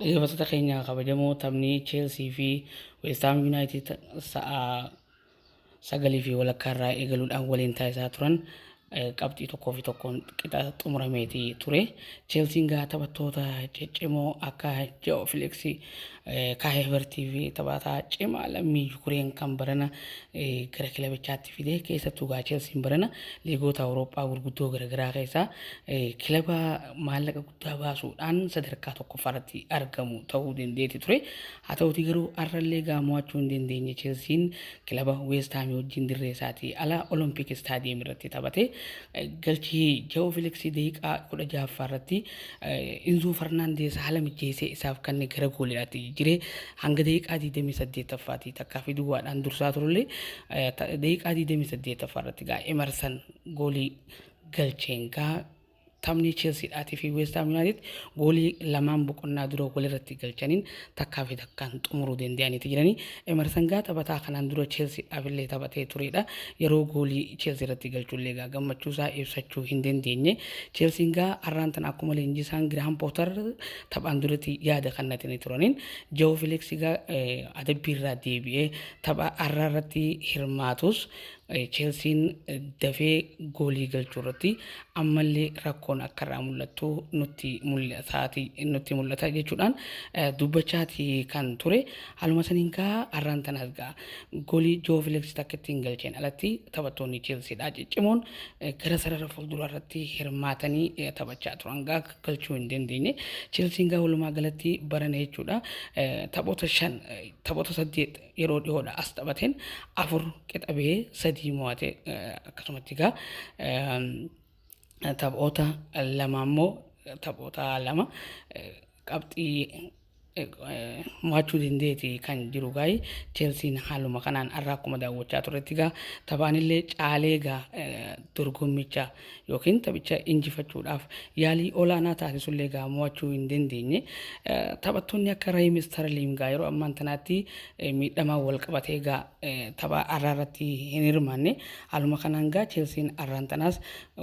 Dhaggeeffattoota keenya kabajamoo, taphni Cheelsii fi West Ham United sa'a 9:30 irraa eegaluudhaan waliin taasisaa turan qabxii 1-1n qixa xumurameeti ture. Cheelsiin gaa taphattoota ciccimoo akka Joao Felix, Kai Havertz fi taphataa cimaa lammii Yukureen kan barana gara kilabichaatti fide. Keessattuu gaa Cheelsiin barana liigoota Awurooppaa gurguddoo garaagaraa keessaa kilaba maallaqa guddaa baasuudhaan sadarkaa tokkoffaa irratti argamu ta'uu dandeetti ture. Haa ta'utii garuu har'allee gaa mo'achuu hin dandeenye. Cheelsiin kilaba West Ham wajjin dirree isaatii ala Olompiik Istaadiyeem irratti taphate. Galchii Joao Felix daqiiqaa 16ffaa irratti Inzoo Farnaandees haala mijeessee isaaf kan gara gooliidhaatti jijjiiree hanga daqiiqaa 28ffaatti takkaa fi duwwaadhaan dursaa turullee, daqiiqaa 28ffaa irratti gaa Emerson goolii galcheen gaa taphni Cheelsiidhaatii fi West Ham United goolii lamaan boqonnaa dura walirratti galchaniin 1-1n xumuruu danda'aniiti jiranii. Emerson gaa taphataa kanaan dura Cheelsiidhaaf illee taphatee turedha. Yeroo goolii Cheelsii irratti galchullee gaa gammachuu isaa ibsachuu hin dandeenye. Cheelsiin gaa har'aan tana akkuma leenjisaan Graham Potter taphaan duratti yaada kannatanii turaniin, Joao Felix gaa adabbii irraa deebi'ee tapha har'aa irratti hirmaatus, Cheelsiin dafee goolii galchuu irratti ammallee rakkoon akka irraa mul'attu nutti mul'ataati nutti mul'ata jechuudhaan dubbachaati kan ture. Haaluma saniin gaa har'aan tanas gaa goolii Joo Fileeks takka ittiin galcheen alatti taphattoonni Cheelsiidhaa ciccimoon gara sarara fuulduraa irratti hirmaatanii taphachaa turan gaa galchuu hin dandeenye. Cheelsiin gaa walumaa galatti barana jechuudha taphoota shan, taphoota saddeet yeroo dhiyoodha as taphateen afur qixa bahee, sadii mo'ate. Akkasumatti egaa taphoota lama immoo, taphoota lama qabxii mo'achuu dandeeti kan jiru gaa'ii Cheelsiin. Haaluma kanaan har'a akkuma daawwachaa turretti gaa taphaanillee caalee gaa dorgommicha yookiin taphicha injifachuudhaaf yaalii olaanaa taasisullee gaa mo'achuu hin dandeenye. Taphattoonni akka Raheem Sterling gaa yeroo ammaan tanaatti miidhamaan wal qabatee gaa tapha har'aa irratti hin hirmaanne. Haaluma kanaan gaa Cheelsiin har'aan tanaas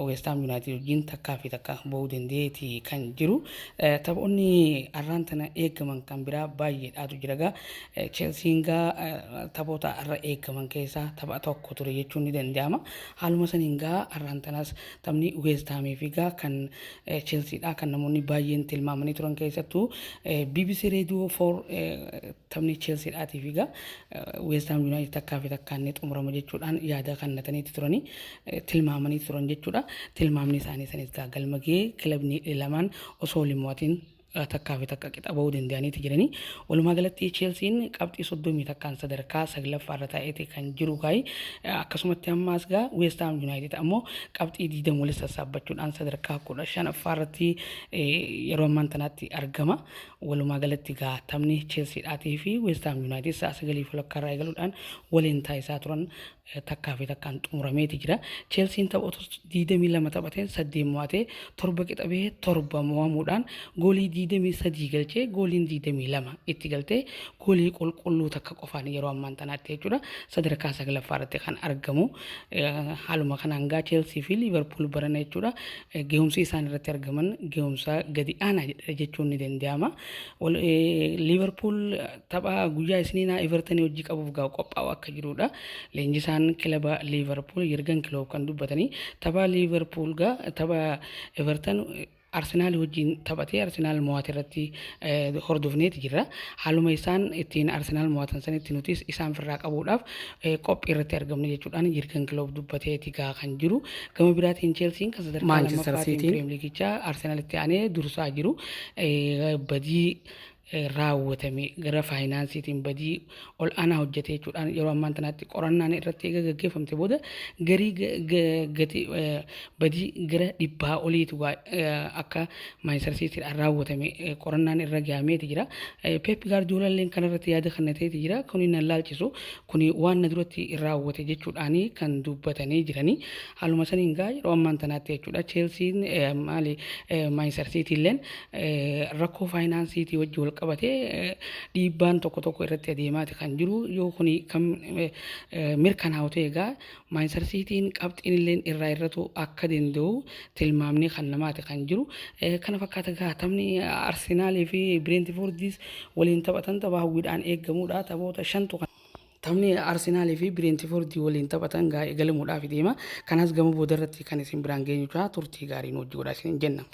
West Ham United wajjin 1-1 ba'uu danda'eeti kan jiru. Taphoonni har'aan tana eegaman kan biraa baay'eedhaatu jira gaa. Cheelsiin gaa taphoota har'a eegaman keessaa tapha tokko ture jechuun ni danda'ama. Haaluma saniin gaa har'aan tanaas taphni West Ham fi gaa kan Chelseadha kan namoonni baay'een tilmaamanii turan, keessattuu BBC Radio 4 taphni Chelseadhaatii fi gaa West Ham United 1-1n ni xumurama jechuudhaan yaada kannataniiti turanii tilmaamanii turan jechuudha. Tilmaamni isaanii sanis gaa galma ga'ee, kilabni lamaan osoo wal hin mo'atin 1-1 qixa bahuu danda'aniiti jiranii. Walumaa galatti Cheelsiin qabxii 31n sadarkaa saglaffaa irra taa'eeti kan jiru kaayi. Akkasumatti ammaas gaa West Ham United ammoo qabxii 20 walitti sassaabbachuudhaan sadarkaa 15ffaa irratti yeroo ammaan tanaatti argama. Walumaa galatti gaa taphni Cheelsiidhaatii fi West Ham United sa'a 9:30 irraa eegaluudhaan waliin taasisaa turan 1-1n xumurameeti jira. Cheelsiin taphoota 22 taphateen saddeet mo'atee, torba qixa bahee, torba mo'amuudhaan goolii 23 galchee, gooliin 22 itti galtee, goolii qulqulluu takka qofaan yeroo ammaan tanaatti jechuudha sadarkaa saglaffaa irratti kan argamu. Haaluma kanaan gaa Cheelsii fi Liivarpuul barana jechuudha gahumsi isaan irratti argaman gahumsa gadi aanaa jechuun ni danda'ama. Liivarpuul tapha guyyaa Isniinaa Everton hojii qabuuf gaa qophaa'u akka jirudha. Leenjisaan kilaba Liivarpuul Yirgan Kiloop kan dubbatanii, tapha Liivarpuul gaa tapha Everton Arsenaal wajjin taphatee Arsenaal mo'ate irratti hordofneeti jirra. Haaluma isaan ittiin Arsenaal mo'atan sanitti nutis isaan firraa qabuudhaaf qophii irratti argamne jechuudhaan Yirgan Kiloop dubbateeti gaa kan jiru. Gama biraatiin Cheelsiin kan sadarkaa Maanchister lammaffaatiin Siitiin Pirimeer Liigichaa Arsenaalitti aanee dursaa jiru badii raawwatame gara faayinaansiitiin badii ol aanaa hojjete jechuudhaan yeroo ammaan tanaatti qorannaan irratti eega gaggeeffamte booda garii gatii badii gara dhibbaa oliitu akka Maanchister Siitiidhaan raawwatame qorannaan irra gahameeti jira. Pep Gaardiyoolaan illee kanarratti yaada kennateeti jira. Kuni nan laalchisu, kuni waan na duratti raawwate jechuudhaan kan dubbatanii jiranii. Haaluma saniin gaa yeroo ammaan tanaatti jechuudha Cheelsiin maali Maanchister Siitiilleen rakkoo faayinaansiitii wajji wal qabatee dhiibbaan tokko tokko irratti adeemaati kan jiru. Yoo kuni kan mirkanaa'u ta'e egaa Maanchister Siitiin qabxiin illee irraa irratu akka danda'u tilmaamni kan namaati kan jiru. Kana fakkaata egaa taphni Arsenaalii fi Bireentifoordis waliin taphatan tapha hawwiidhaan eegamudha. Taphoota shantu kan Taphni Arsenaalii fi Bireentifoordii waliin taphatan gaa eegalamuudhaaf deema. Kanas gama boodarratti kan isin biraan geenyu ta'a. Turtii gaarii nu wajji godhaa isin jenna.